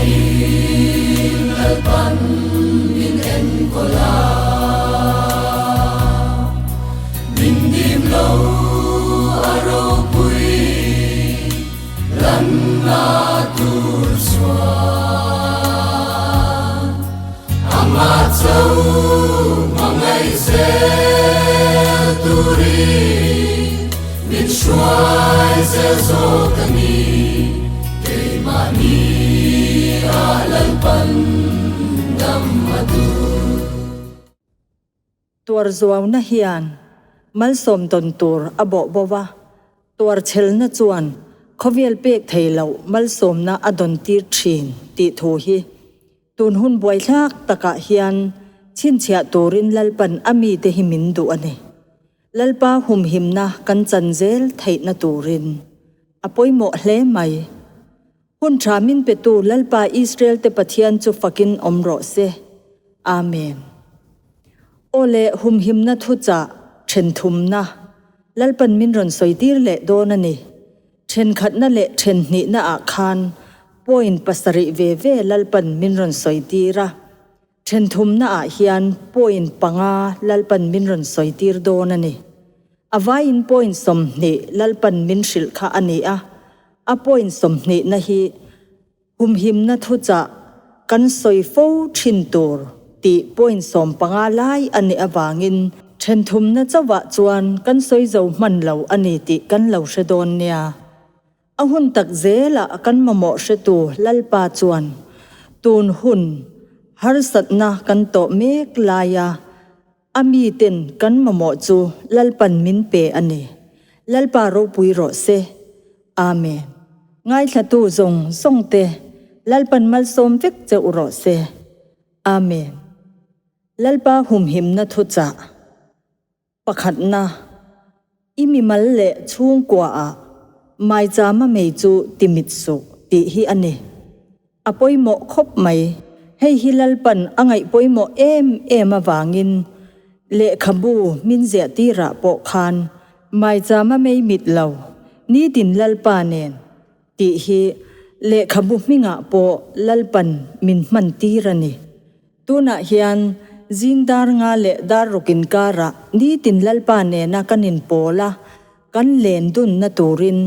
Hmangaih Lalpan min enkawl a, min dim lo a ropui lanna tur chuan amah cho hmangaih zel turin min hruai zel zawk a ni. Keimahni ah Lalpan dam a duh. Tuar zuauna hian malsawm dawn tur a bawh bo va, tuar chhelna chuan khawvel pek thei loh malsawmna a dawn tir thin tih thu hi tun hun buaithlak takah hian chhinchhiah turin Lalpan a mite hi min duh a ni. Lalpa humhimna kan chan zel theihna turin a pawimawh hle mai. Hun tha min petu Lalpa Israel te Pathian chu fakin awm rawh se. Amen. Aw le humhimna thuchah thenthumna Lalpan min rawn sawi tir leh dawn a ni. Thenkhatna leh thenhnihna ah khan point pasarih ve ve Lalpan min rawn sawi tir a. Thenthumna ah hian point panga Lalpan min rawn sawi tir dawn a ni. A vaiin point 20 Lalpan min hrilh kha a ni a, a point 20 na hi humhimna thuchah kan sawi fo thin tur tih point 15 lai a nih avangin thenthumna chauhah chuan kan sawi zo hman lo a ni tih kan lo hre dawn nia. A hun tak zelah kan mamawh hretu Lalpa chuan tun hun harsatna kan tawh mek laia a miten kan mamawh chu Lalpan min pe a ni. Lalpa ropui rawh se. Amen. Ngaithlatu zawng zawng te Lalpan malsawm vek che u rawh se. Amen. Lalpa humhimna thuchah. Pakhatna, I mimal leh chhungkuaah maichama mei chu ti mit suh tih hi a ni. A pawimawh khawp mai. Hei hi Lalpan a ngaih pawimawh em em avangin lehkhabu min ziah tirah pawh khan maichama mei mit lo, nitin Lalpa nen tih hi lehkhabu hmingah pawh Lalpan min hman tir a ni. Tunah hian zing dar nga leh dar ruk inkarah nitin Lalpa nena kan inpawl a, kan len dunna turin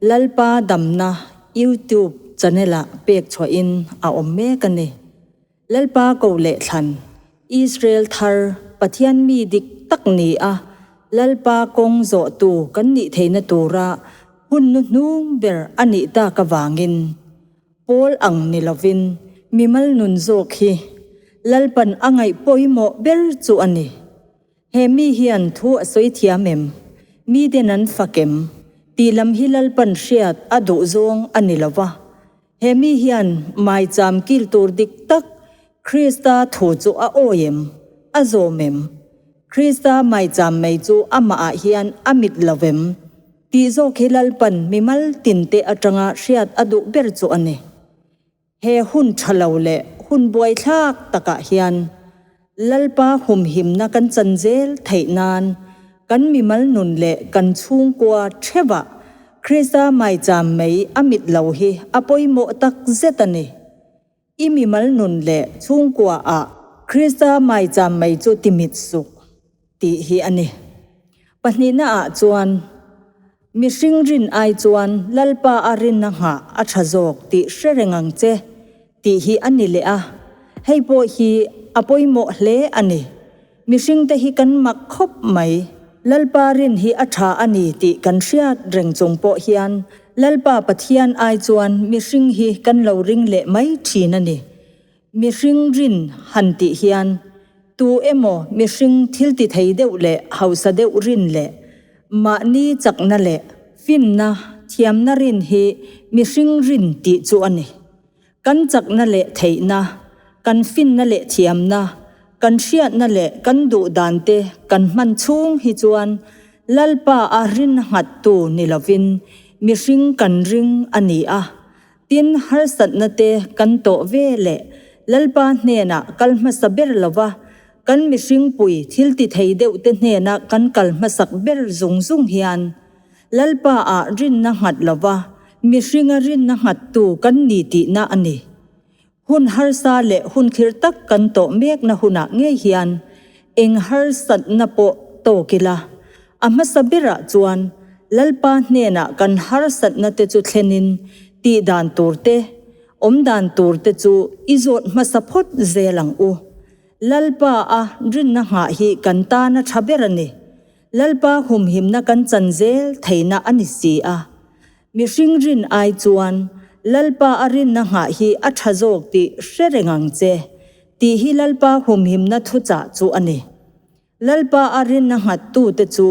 Lalpa damna YouTube channel-ah pek chhuahin a awm mek a ni. Lalpa ko leh thlan, Israel thar, Pathian mi dik tak ni a, Lalpa kawng zawhtu kan nih theihna tura hun nu hnung ber a nih tak avangin, Pawl ang ni lovin mimal nun zawk hi Lalpan a ngaih pawimawh ber chu a ni. He mi hian thu a sawi thiam em? Miten an fak em? Tih lam hi Lalpan hriat a duh zawng a ni lo va. He mi hian maicham kil tur dik tak Krista thu chu a awi em? A zawm em? Krista maicham mai chu amahah hian a mit lo em? Tih zawk hi Lalpan mimal tinte atanga hriat a duh ber chu a ni. He hun tha lo leh hun buaithlak takah hian Lalpa humhimna kan chan zel theih nan kan mimal nun leh kan chhungkua theuhah Krista maicham mai a mit lo hi a pawimawh tak zet a ni. I mimal nun leh chhungkua ah Krista maicham mai chu ti mit suh tih hi a ni. Pahnihna ah chuan mihring rin ai chuan Lalpa a rinna nghah a tha zawk tih hre reng ang che tih hi a ni leh a, hei pawh hi a pawimawh hle a ni. Mihring te hi kan mak khawp mai. Lalpa rin hi a tha a ni tih kan hriat reng chung pawh hian Lalpa Pathian ai chuan mihring hi kan lo ring leh mai thin a ni. Mihring rin han tih hian tu emaw mihring thil ti thei deuh leh hausa deuh rin leh mahni chakna leh finna thiamna rin hi mihring rin tih chu a ni. Kan chakna leh theihna, kan finna leh thiamna, kan hriatna leh kan duh dan te kan hman chhung hi chuan Lalpa a rin nghattu ni lovin mihring kan ring a ni a. Tin, harsatna te kan tawh ve leh Lalpa hnenah kal hmasa ber lova kan mihringpui thil ti thei deuh te hnena kan kal hmasak ber zung zung hian Lalpa ah rinna nghat lova mihringa rinna nghattu kan ni tihna a ni. Hun harsa leh hun khirh tak kan tawh mekna hunah ngei hian eng harsatna pawh tawk ila, a hmasa berah chuan Lalpa hnenah kan harsatna te chu thlenin tih dan tur te, awm dan tur te chu i zawt hmasa phawt zel ang u. Lalpa a rinna nghah hi kan tana tha ber a ni. Lalpa humhimna kan chan zel theihna a ni si a. Mihring rin ai chuan Lalpa a rinna nghah hi a tha zawk tih hre reng ang che, tih hi Lalpa humhimna thuchah chu a ni. Lalpa a rinna nghattute chu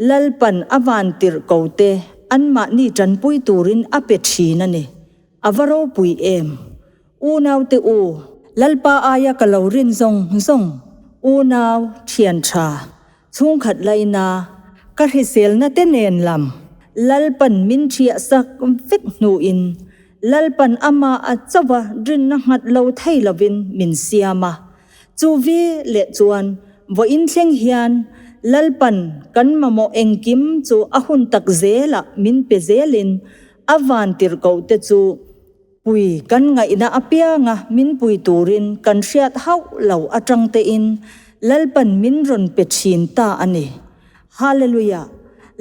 Lalpan a vantirh ko te anmahni tanpui turin a pe thin a ni. A va ropui em! Unaute u, Lalpa aia ka lo rin zawng zawng, unau, thian tha, Chhungkhat laina ka hriselna te nen lam Lalpan min ṭhiah sak vek hnuin Lalpan amah a chauha rinna nghat lo thei lovin min siam a. Chu vi leh chuan vawiin thleng hian Lalpan kan mamawh engkim chu a hun tak zelah min pe zelin a vantirhkoh te chu Pui kan ngaihna apianga min pui turin kan hriat hauh lo atang tein Lalpan min rawn pe thin ta a ni. Hallelujah!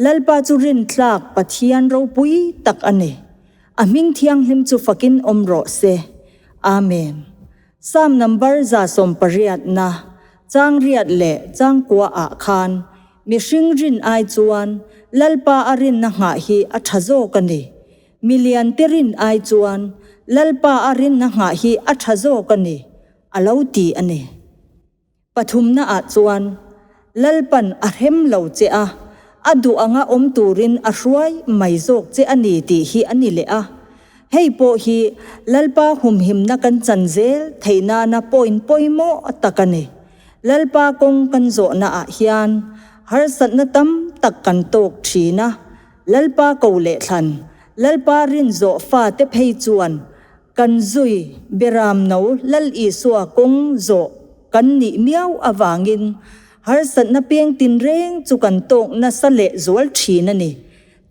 Lalpa chu rintlak Pathian ropui tak a ni. A hming thianghlim chu fakin awm rawh se. Amen. Psalm number 180 na chang riat leh chang kua ah khan mihring rin ai chuan Lalpa a rinna nghah hi a tha zawk a ni. Milian te rin ai chuan Lalpa a rinna nghah hi a tha zawk a ni, a lo ti a ni. Pathumna ah chuan Lalpan a hrem lo che a, a duh anga awm turin a hruai mai zawk che a ni tih hi a ni leh a. Hei pawh hi Lalpa humhimna kan chan zel theih nana point pawimawh tak a ni. Lalpa kawng kan zawhna ah hian harsatna tam tak kan tawk thin a, Lalpa ko leh thlan, Lalpa rin zawh fate phei chuan kan zui Beram no Lal Isua kawng zawh kan nih miau avangin harsatna peng tinreng chu kan tawk nasa leh zual thin a ni.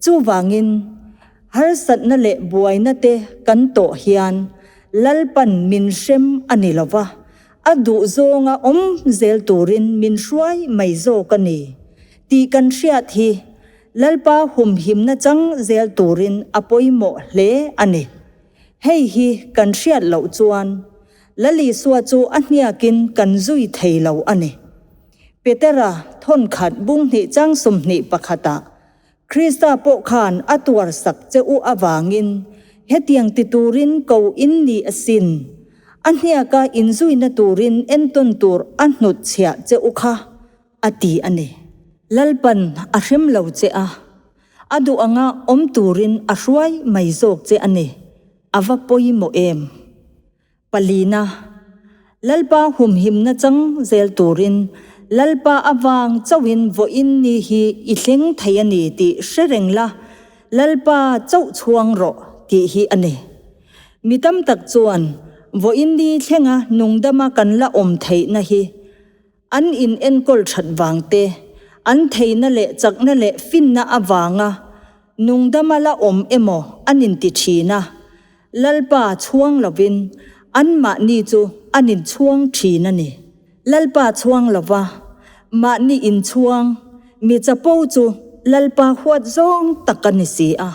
Chuvangin harsatna leh buaina te kan tawh hian Lalpan min hrem a ni lova, a duh zawnga awm zel turin min hruai mai zawk a ni tih kan hriat hi Lalpa humhimna chang zel turin a pawimawh hle a ni. Hei hi kan hriat loh chuan Lal Isua chu a hniakin kan zui thei lo a ni. Petera thawnkhat bung hnih chang 21 ah Krista pawh khan a tuar sak che u avangin hetiang ti turin ko in ni asin. A hniaka inzuina turin entawn tur a hnutchhiah che u kha. A ti a ni. Lalpan a hrem lo che a, a duh anga awm turin a hruai mai zawk che a ni. A va pawimawh em? Palina, Lalpa humhimna chang zel turin Lalpa avang chauhin vawiin ni hi i thleng thei a ni tih hre reng la, Lalpa chauh chhuang rawh tih hi a ni. Mi tam tak chuan vawiin ni thlenga nungdama kan la awm theihna hi An in enkawl that vang te, an theihna leh chakna leh finna avanga nungdama la awm emaw an inti thin a, Lalpa chhuang lovin anmahni chu an inchhuang thin a ni. Lalpa chhuang lova mahni inchhuang mi chapo chu Lalpa huat zawng tak a ni si a.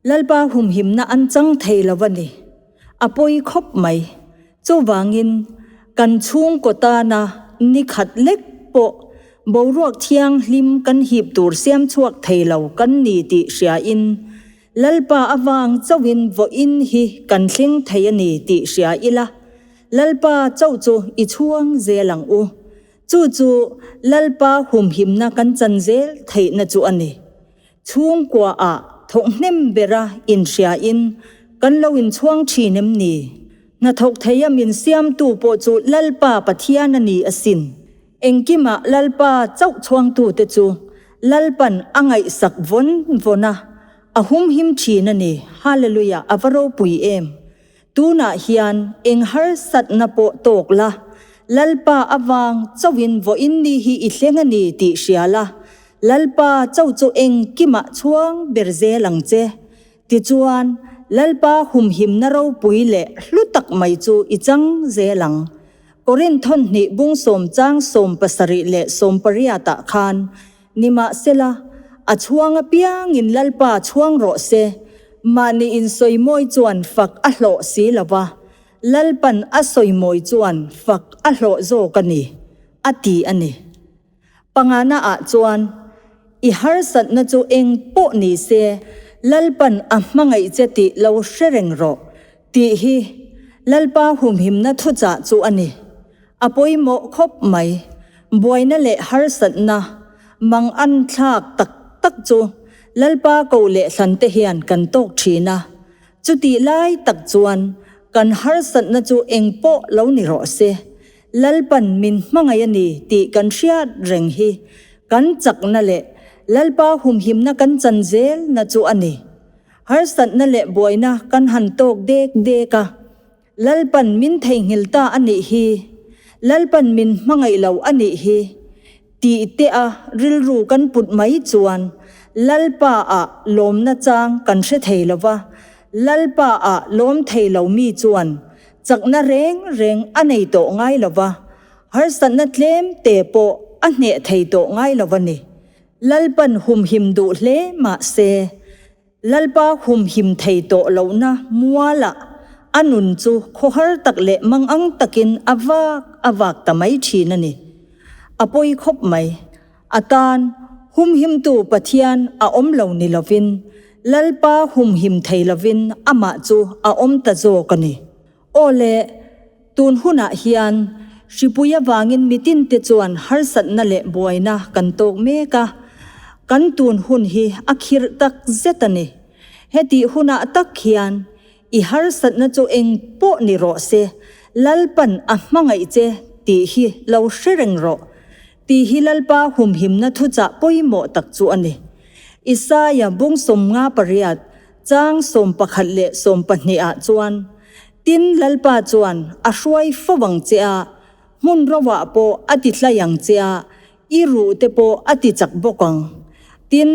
Lalpa humhimna an chang thei lo a ni. A pawi khawp mai. Chuvangin, kan chhungkaw tana ni khat lek pawh boruak thianghlim kan hip tur siam chhuak thei lo kan ni tih hriain, Lalpa avang chauhin vawiin hi kan thleng thei a ni tih hria ila, Lalpa chauh chu i chhuang zel ang u. Chu chu Lalpa humhimna kan chan zel theihna chu a ni. Chhungkua ah thawk hnem bera inhria in kan lo inchhuang thin em ni? Hnathawk theia min siamtu pawh chu Lalpa Pathian a ni asin. Engkimah Lalpa chauh chhuangtute chu Lalpan a ngaihsak vawn vawn a, a humhim thin a ni. Hallelujah a va ropui em! Tunah hian eng harsatna pawh tawk la, Lalpa avang chauhin vawiin ni hi i thleng a ni tih hria la, Lalpa chauh chu engkimah chhuang ber zel ang che. Tichuan, Lalpa humhimna ropui leh hlu tak mai chu i chang zel ang. Korinth thawnhnih bung sawm chang 70 leh 80 ah khan, Nimahsela, a chhuang apiangin Lalpa chhuang rawh se, mahni insawimawi chuan fak a hlawh si lo va, Lalpan a sawimawi chuan fak a hlawh zawk a ni, a ti a ni. Pangana ah chuan, I harsatna chu eng pawh ni se, Lalpan a hmangaih che tih lo hre reng rawh, tih hi Lalpa humhimna thuchah chu a ni. A pawimawh khawp mai. Buaina leh harsatna mang an thlak tak tak chu Lalpa ko leh hlan te hian kan tawk thin a. Chutih lai tak chuan kan harsatna chu eng pawh lo ni rawh se, Lalpan min hmangaih a ni tih kan hriat reng hi kan chakna leh Lalpa humhimna kan chan zelna chu a ni. Harsatna leh buaina kan han tawk dek dek a, Lalpan min theihnghilh ta a nih hi, Lalpan min hmangaih lo a nih hi tih te a rilru kan put mai chuan Lalpa ah lawmna chang kan hre thei lo va, Lalpa ah lawm thei lo mi chuan chakna reng reng a nei tawh ngai lo va, harsatna tlem te pawh a hneh thei tawh ngai lo a ni. Lalpan humhim duh hle mah se. Lalpa humhim thei tawh lohna mualah a nun chu khawhar tak leh mangang takin a vak a vak ta mai thin a ni. A pawi khawp mai. A tan humhimtu Pathian a awm lo ni lovin, Lalpa humhim thei lovin amah chu a awm ta zawk a ni. Aw le, tun hunah hian hripui avangin mitinte chuan harsatna leh buaina kan tawk mek a, kan tun hun hi a khirh tak zet a ni. Hetih hunah tak hian i harsatna chu eng pawh ni rawh se, Lalpan a hmangaih che tih hi lo hre reng rawh tih hi Lalpa humhimna thuchah pawimawh tak chu a ni. Isaia bung 58 Chang 11 leh 12 ah chuan, Tin, Lalpa chuan a hruai fo ang che a, hmun roah pawh a ti hlai ang che a, i ruh te pawh a ti chak bawk ang. Tin,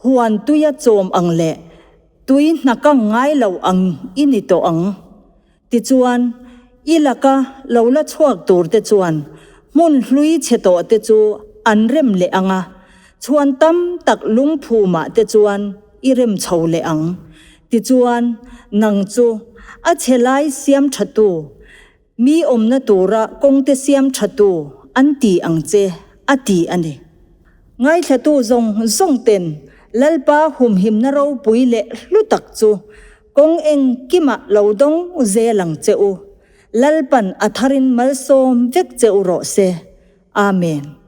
huan tuia chawm ang leh tui hnakang ngai lo ang i ni tawh ang. Tichuan, i laka lo la chhuak tur te chuan hmun hlui chhe tawh te chu an rem leh ang a, chhuan tam tak lungphumah te chuan i rem chho leh ang. Tichuan, nang chu a chhe lai siam thatu, mi awmna tura kawngte siam thatu an ti ang che, a ti a ni. Ngaithlatu zawng zawng ten Lalpa humhimna ropui leh hlu tak chu Kawng engkimah lo dawng zel ang che u. Lalpan a tharin malsawm vek che u rawh se. Amen.